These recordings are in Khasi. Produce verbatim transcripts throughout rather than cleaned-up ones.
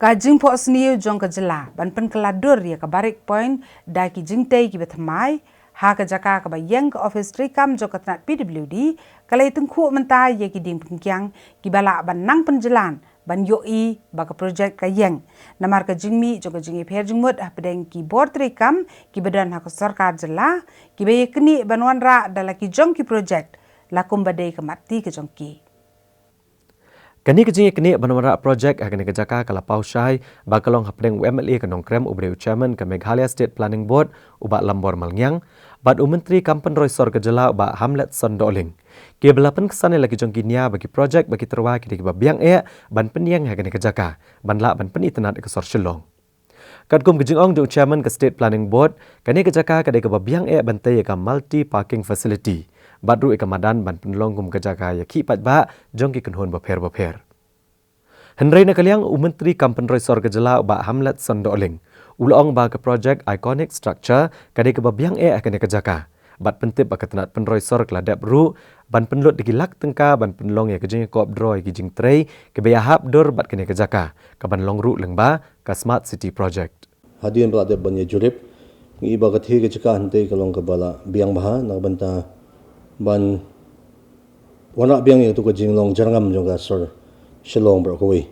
Ka jingphohsniew jong ka jylla ban pynkylla dur ïa ka Barik Point da ki jingtei kiba thymmai ha ka jaka kaba ïeng ka ophis treikam jong ka tnat P W D ka la ïatyngkhuh mynta ïa ki dieng pynkiang kiba lah ban nang pynjlan ban ïohi ba ka projek ka ïeng. Namar ka jingmih jong ka jingïapher jingmut hapdeng ki bor treikam kiba don ha ka sorkar jylla kiba ïaknieh ban wanrah da la ki jong ki projek la kumba dei ka matti ka jong ki. Kane ka jingïaknieh ban wanrah projek ha kane ka jaka ka la paw shai ba ka long hapdeng u M L A ka Nongkrem uba dei u Chairman ka Meghalaya State Planning Board u Bah Lambor Malngiang bad u Myntri kam pynroi sor ka jylla u Bah Hamletson Dohling, kiba la pynksan ïa la ki jong ki nia ba ki projek ba ki tyrwa ki dei kiba biang eh ban pynïeng ha kane ka jaka ban lah ban pynitynnad ïa ka sor Shillong. Katkum ka jingong jong u Chairman ka State Planning Board, kane ka jaka ka dei kaba biang eh ban tei ïa ka multi parking facility bad ruh ïa ka madan ban pynlong kum ka jaka ïakhih paidbah jong ki kynhun bapher bapher. Hynrei na ka liang u Myntri kam pynroi sor ka jylla u Bah Hamletson Dohling u la ong ba ka projek iconic structure ka dei kaba biang eh ha kane ka jaka bad pyntip ba ka tnat pynroi sor ka la dep ruh ban pynlut da ki lak tyngka ban pynlong ïa ka jingïakop draw ïa ki jingtrei kiba ïahap dur bad kane ka jaka kaban long ruh lyngba ka Smart City Project. Hadien ba la dep ban ïa jurip, ngi i ba katei ka jaka hangtei ka long kaba la biang bha na ka bynta ban wanrah biang ïa katu ka jinglong jyrngam jong ka sor Shillong baroh kawei.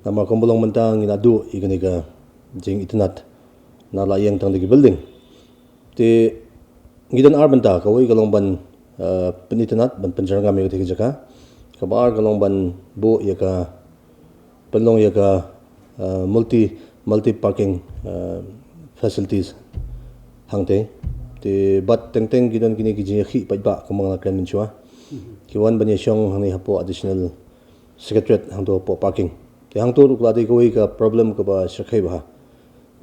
Namar kumba long mynta ngi la duh ïa kane ka jingitynnad, na la ïeng tang da ki building. Te ngi don ar bynta, kawei ka long ban, eh, pynitynnad ban pynjyrngam ïa katei ka jaka. Kaba ar ka long ban buh ïa ka, pynlong ïa ka, eh, multi, multi parking, eh, facilities hangtei. Te bad teng teng ki don kine ki jingïakhih paidbah kumba nga la kren mynshuwa, ki wan ban ïashong hangne hapoh Additional Secretariat hangto hapoh parking. Te hangto ruh ka la dei kawei ka problem kaba shyrkhei bha.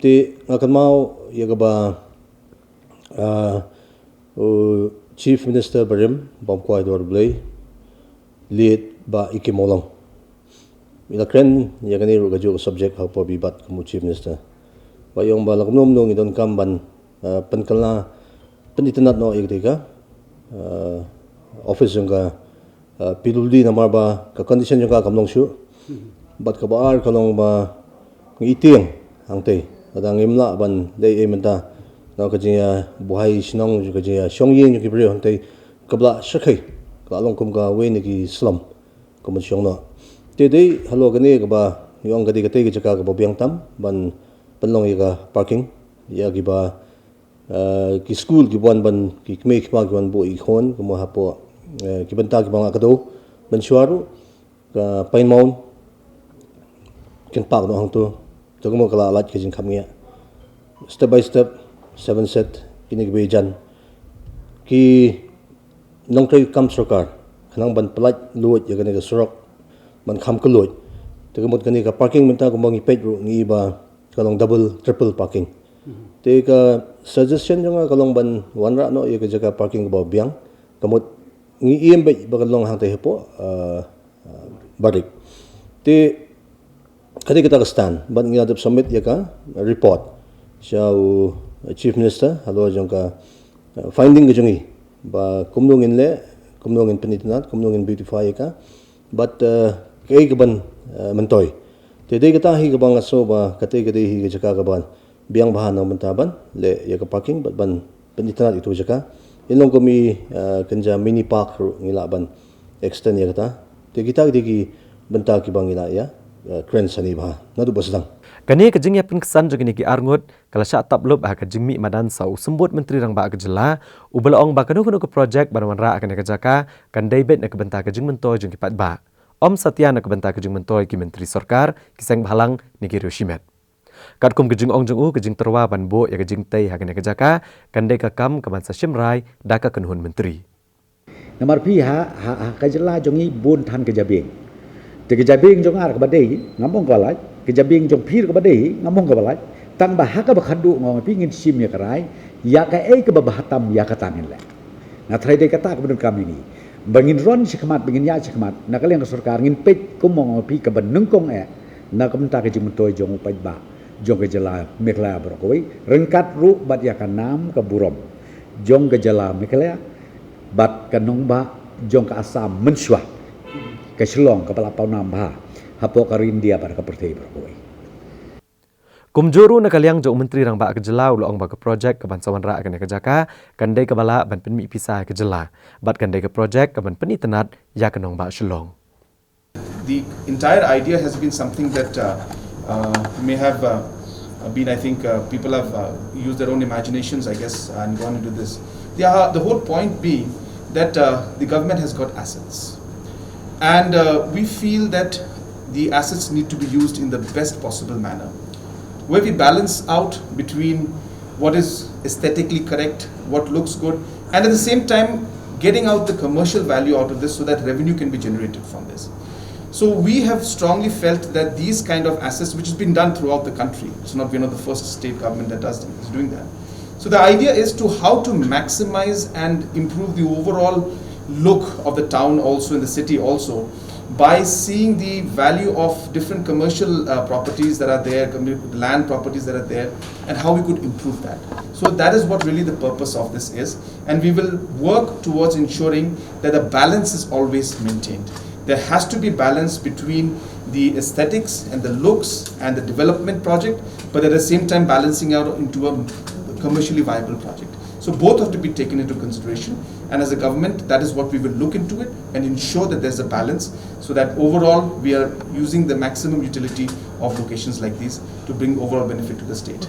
Te nga kynmaw ïa kaba, ah, u Chief Minister barim, Bah Mukwa Dor Blei, late Bah E K Mawlong, i la kren ïa kane ruh kajuh ka subject ha ka por ba i bat kum u Chief Minister. Ba i ong ba la kumno kumno ngi donkam ban, ah, pynkylla, pynitynnad noh ïa katei ka, ah, office jong ka, ah, P W D namar ba ka condition jong ka kam long shuh. Bad kaba ar ka long ba ngi ïa tieng hangtei, lada ngim lah ban leh ei ei mynta, na ka jingïabuhai shnong, ka jingïashong ïing jong ki briew hangtei kaba la shyrkhei, ka la long kum kawei na ki slum, kum ban shong noh. Te dei halor kane kaba ngi ong ka dei katei ka jaka kaba biang tam ban pynlong ïa ka parking ïa kiba, eh, ki skul ki wan ban, ki kmie ki kpa ki wan buh ïa ki khun, kumba hapoh, eh, ki bynta kiba nga kdew mynshuwa ruh, ka Pine Mount, kin park noh hangto. Te kumno ka la lait ka jingkhapngiah. Step by step, seven set, kine kiba ïajan, ki nongtrei kam sorkar, khnang ban pyllait luid ïa kane ka surok ban kham kylluid. Te ka mut kane ka parking mynta kumba ngi peit ruh ngi i ba ka long double, triple parking. Te ka suggestion jong nga ka long ban wanrah noh ïa ka jaka parking kaba biang. Ka mut ngi im beit ba ka long hangtei hapoh, ah, ah, Barik. Te ka dei kata ka stand, bad ngi la dep submit ïa ka report sha u Chief Minister halor jong ka, ah, finding ka jong ngi ba kumno ngin leh, kumno ngin pynitynnad, kumno ngin beautify ïa ka. Bad, eh, kaei kaban, eh, myntoi. Te dei kata hi kaba nga sngew ba katei ka dei hi ka jaka kaban biang bha na ka bynta ban leh ïa ka parking bad ban pynitynnad ïa katu ka jaka. Ïa long kum i, eh, kynja mini park ruh ngi lah ban extend ïa kata. Te kita ki dei ki bynta kiba ngi lah ïa, eh, kren sani bha naduh ba sdang. Kane ka jingïapynksan jong kine ki arngut ka la shah tap lup ha ka jingmih madan sa u Symbud Myntri Rangbah ka jylla, uba la ong ba kano kano ka projek ban wanrah ha kane ka jaka kan dei beit na ka bynta ka jingmyntoi jong ki paidbah, ym satia na ka bynta ka jingmyntoi ki myntri sorkar, ki seng bhalang ne ki riew shimet. Katkum ka jingong jong u, ka jingtyrwa ban buh ïa ka jingtei ha kane ka jaka kan dei ka kam kaban sa shim rai da ka kynhun myntri. Namar phi ha, ha, ha ka jylla jong ngi bun than ka jabieng. Te ka jabieng jong nga kaba dei, ngam ong kaba lait, ka jabieng jong phi kaba dei, ngam ong kaba lait. Tang ba ha kaba khadduh nga ong phi ngin shim ïa ka rai, ïa kaei kaba bha tam ïa kata ngin leh. Nga tharai dei kata kaba donkam ïa ngi. Ba ngin rung shakhmat, ba ngin ïaid shakhmat na ka liang ka sorkar, ngin peit kum ong phi kaba nyngkong eh na ka bynta ka jingmyntoi jong u paidbah jong ka jylla Meghalaya baroh kawei, ryngkat ruh bad ïa ka nam ka burom jong ka jylla Meghalaya bad ka nongbah jong ka Assam mynshuwa, ka Shillong kaba la pawnam bha hapoh ka ri India bad ka pyrthei baroh kawei. Kumjuh ruh na ka liang jong u Myntri Rangbah ka jylla u la ong ba ka projek kaban sa wanrah ha kane ka jaka kan dei kaba lah ban pynmih pisa ha ka jylla bad kan dei ka projek kaban pynitynnad ïa ka nongbah Shillong. The entire idea has been something that uh, uh, may have uh, been, I think, uh, people have uh, used their own imaginations, I guess, and gone into this. The, uh, the whole point being that uh, the government has got assets. And uh, we feel that the assets need to be used in the best possible manner, where we balance out between what is aesthetically correct, what looks good, and at the same time, getting out the commercial value out of this so that revenue can be generated from this. So we have strongly felt that these kind of assets, which has been done throughout the country, it's not, we're not the first state government that does is doing that. So the idea is to how to maximize and improve the overall look of the town also, in the city also, by seeing the value of different commercial uh, properties that are there, commu- land properties that are there, and how we could improve that. So that is what really the purpose of this is, and we will work towards ensuring that the balance is always maintained. There has to be balance between the aesthetics and the looks and the development project, but at the same time balancing out into a commercially viable project. So both have to be taken into consideration, and as a government, that is what we will look into it and ensure that there's a balance, so that overall we are using the maximum utility of locations like these to bring overall benefit to the state.